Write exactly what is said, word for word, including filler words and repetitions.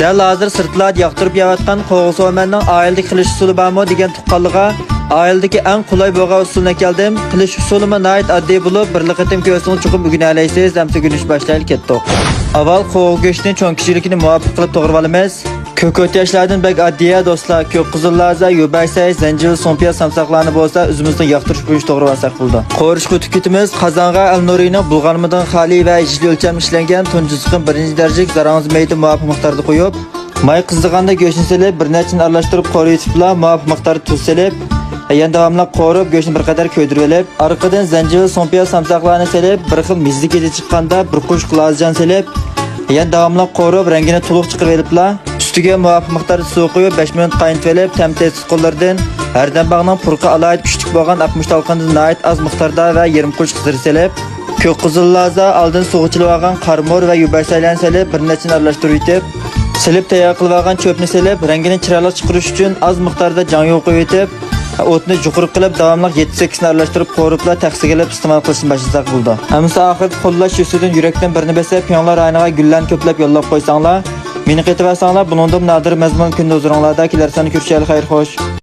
دەل ھازىر سىرتلاردا ياقتۇرۇپ يەۋاتقان قوغۇن سومەننىڭ ئائىلىدىكى قىلىش ئۇسۇلى بارمۇ دېگەن تۇغقانلىغا ئائىلىدىكى ئەڭ قولاي بولغان ئۇسۇلنى ئەكەلدىم. قىلىش ئۇسۇلىمۇ ناھايىتى ئاددىي بولۇپ، بىرلا قېتىم كۆرسىڭىز چوقۇم ئۆگىنەلەيسىز. ئەمسە ئۆگىنىش باشلايلى، كەتتۇق. ئاۋۋال قوغۇن گۆشىنى چوڭ كىچىكلىكىنى مۇۋاپىق قىلىپ توغرىۋالىمىز. كۆكۆت ياشلاردىن بەك ئاددىيە دوستلار، كۆك قىزىل لازا، يۈبەرسەي، زەنجىۋىل، سۇڭپىياز سامساقلارنى بولسا ئۆزىمىزنىڭ ياقتۇرۇش بويىچە توغرىۋالساق بولىدۇ. قورۇشقا ئۆتۈپ كېتىمىز. قازانغا ئەلنۇرىنىڭ بۇلغانمىدىن خالىي ۋە يېشىل ئۆلچەم ئىشلەنگەن تۇنجى سىقىم بىرىنچى دەرىجىلىك زاراڭزا مەيدە مۇۋاپىق مىقداردا قويۇپ، ماي قىزىغاندا گۆشنى سېلىپ، بىر نەچچىنى ئارىلاشتۇرۇپ قورۇۋېتىپلا، مۇۋاپىق مىقداردا تۇز سېلىپ، يەنە داۋاملىق قورۇپ، گۆشنى بىر قەدەر كۆيدۈرۈۋېلىپ، ئارقىدىن زەنجىۋىل، سۇڭپىياز سامساقلارنى سېلىپ، بىر خىل مېزىلىك ھىدى چىققاندا بىر قوشۇق لازىجان سېلىپ، يەنە داۋاملىق قورۇپ، رەڭگىنى تولۇق چىقىرىۋېلىپلا، ئۈستىگە مۇۋاپىق مىقداردا سۇ قۇيۇپ، بەش مىنۇت قاينىتىۋېلىپ، تەم تەستىق قوللىرىدىن ھەردەم باغنىڭ پۇرىقى ئالاھىدە كۈچلۈك بولغان ئاقمۇچ تالقىنىدىن ناھايىتى ئاز مىقداردا ۋە يېرىم قوشۇق زىرە سېلىپ، كۆك قىزىل لازا، ئالدىن سۇغا چىلىۋالغان قارىمۇر ۋە يۈبەرسەيلەرنى سېلىپ، بىر نەچچىنى ئارىلاشتۇرۇۋېتىپ، سېلىپ تەييار قىلىۋالغان چۆپنى سېلىپ، رەڭگىنى چىرايلىق چىقىرىش ئۈچۈن ئاز مىقداردا جاڭيۇ قويۇۋېتىپ، ئوتنى يۇقىرى قىلىپ، داۋاملىق يەتتە سەككىزنى ئارىلاشتۇرۇپ قورۇپلا تەخسىگە ئېلىپ ئىستېمال قىلىشنى باشلىساق بولىدۇ. ئەمىسە ئاخىرىدا قوللاش يۈزىسىدىن يۈرەكتىن بىرنى بېسىپ، پيۇڭلا رايونىغا گۈللەرنى كۆپلەپ يوللاپ قويساڭلار، مېنى قېتىۋەرسەڭلار، بۇنىڭدىنمۇ نادىر مەزمۇن كۈندە ھۇزۇرۇڭلاردا. كېلەر ساندا كۆرۈشەيلى، خەير خوش.